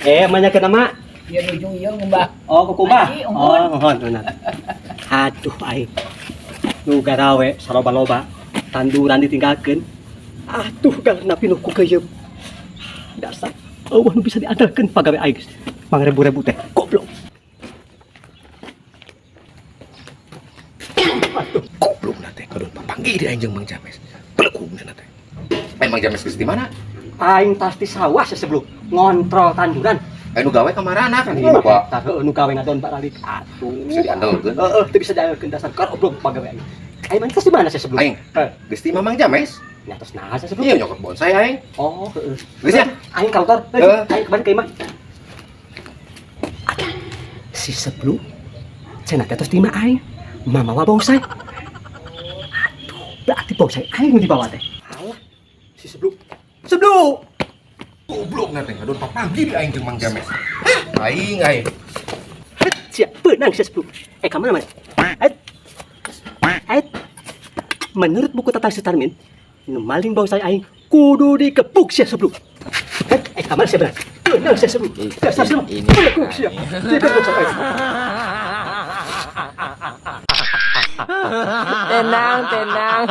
Manya ke nama? Ieu nuju ieu ngumbah. Oh, kukumbah. Haji, uhun. Oh, uhun, benar. Aduh, aing. Nu garawe saloba-loba tanduran ditinggalkeun. Aduh, galerna pinuh ku keuyeup. Dasar euweuh nu bisa diandalkeun pagawe aing. Mangrebu-rebu teh goblok. Aduh, goblok na teh kadon papanggih di aing jeung Mang James. Pelekugna teh. Mang James geus di mana? Aing tas di sawah sebelum ngontrol tanduran. Anu gawe ka marana kan ieu Bapak. Tah heueuh nu gawe ngadon baralik. Atuh. Bisa diandalkeun. Heeh, teu bisa diandalkeun dasar goblok pagawe aing. Aing mah tas di mana sih sebelum? Aing. Geus di Mamang James. Nya tos naha sih sebelum? Iya nyokot bonsai aing. Oh, heeh. Geus ya? Aing kantor. Heeh. Aing kembali ke imah. Aduh, si sebelum cenah teh tos di imah aing. Mamawa bonsai. Aduh, berarti bonsai aing nu dibawa teh. Alah, si sebelum. Sebelum. Goblok na teh kadon papanggih di aing jeung Mang James. Hah, aing aing. Het, sia, beunang sia sebelum. Ka mana mana? Het. Het. Menurut buku tata Sutarmin, nu maling bonsai aing kudu dikepuk sia sebelum. Het, ka mana sia beunang? Beunang sia sebelum. Dasar sia. Belekuk sia. Dikepuk bonsai aing. Tenang, tenang.